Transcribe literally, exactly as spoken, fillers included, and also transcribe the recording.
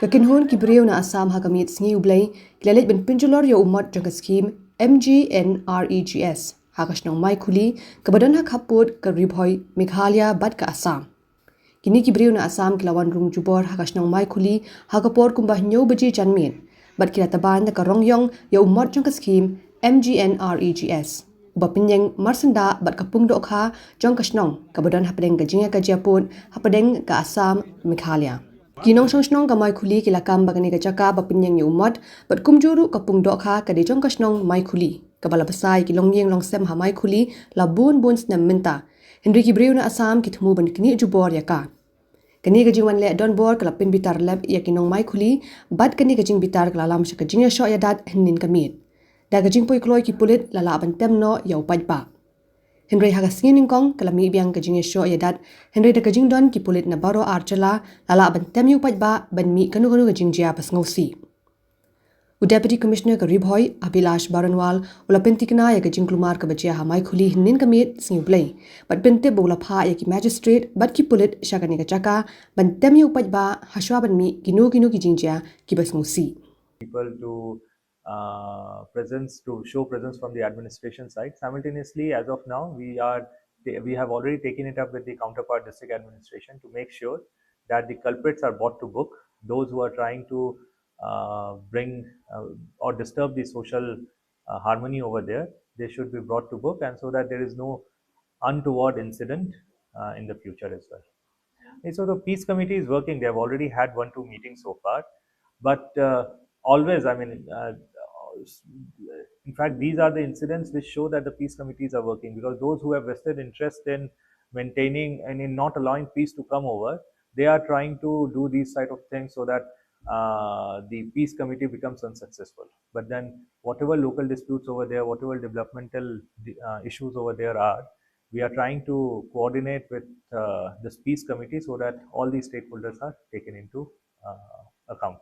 Ka kynhun ki briew na Assam ha ka miet Sngi U Blei ki la leit ban pynjulor ïa u mot jong ka skhim M G N R E G S ha ka shnong Maikhuli, kaba don ha khappud ka Ri Bhoi, Meghalaya bad ka Assam. Kine ki briew na Assam ki la wan rung jubor ha ka shnong Maikhuli ha ka por kumba hynñiew baje janmiet, bad ki la taban da ka rong ïong ïa u mot jong ka skhim M G N R E G S, uba pynïeng marsyndah bad ka pung dohkha jong ka shnong kaba don hapdeng ka jingïakajia pud hapdeng ka Assam Meghalaya. Ki nongshong shnong ka Maikhuli ki la kam ba kane ka jaka ba pynïeng ïa u mot bad kumjuh ruh ka pung dohkha ka dei jong ka shnong Maikhuli, kaba la bsa ïa ki longïing longsem ha Maikhuli la bun bun snem mynta. Hynrei ki briew na Assam ki thmu ban knieh jubor ïa ka. Kane ka jingwan leh donbor ka la pynbitar lep ïa ki nong Maikhuli bad kane ka jingbitar ka la lam sha ka jingïashoh ïadat hynnin ka miet. Da ka jingpoi kloi ki pulit la lah ban tem noh ïa u paidbah. Hynrei ha ka sngi nyngkong ka la mih biang ka jingïashoh ïadat, hynrei da ka jingdon ki pulit na baroh ar jylla la lah ban tem ïa u paidbah ban mih kano kano ka jingjia ba sngewsih. U Deputy Commissioner ka Ri Bhoi, Abhilash Baranwal, u la pynthikna ïa ka jingkulmar kaba jia ha Maikhuli hynnin ka miet Sngi U Blei bad pyntip ba u la phah ïa ki magistrate bad ki pulit sha kane ka jaka ban tem ïa u paidbah hashwa ban mih kino kino ki jingjia kiba sngewsih. People to uh, presence to show presence from the administration side. Simultaneously, as of now, we are we have already taken it up with the counterpart district administration to make sure that the culprits are brought to book. Those who are trying to uh, bring uh, or disturb the social uh, harmony over there, they should be brought to book, and so that there is no untoward incident uh, in the future as well. And so the peace committee is working. They have already had one, two meetings so far, but uh, always, I mean, uh, in fact, these are the incidents which show that the peace committees are working, because those who have vested interest in maintaining and in not allowing peace to come over, they are trying to do these type of things so that uh, the peace committee becomes unsuccessful. But then whatever local disputes over there, whatever developmental uh, issues over there are, we are trying to coordinate with uh, this peace committee so that all these stakeholders are taken into uh, account.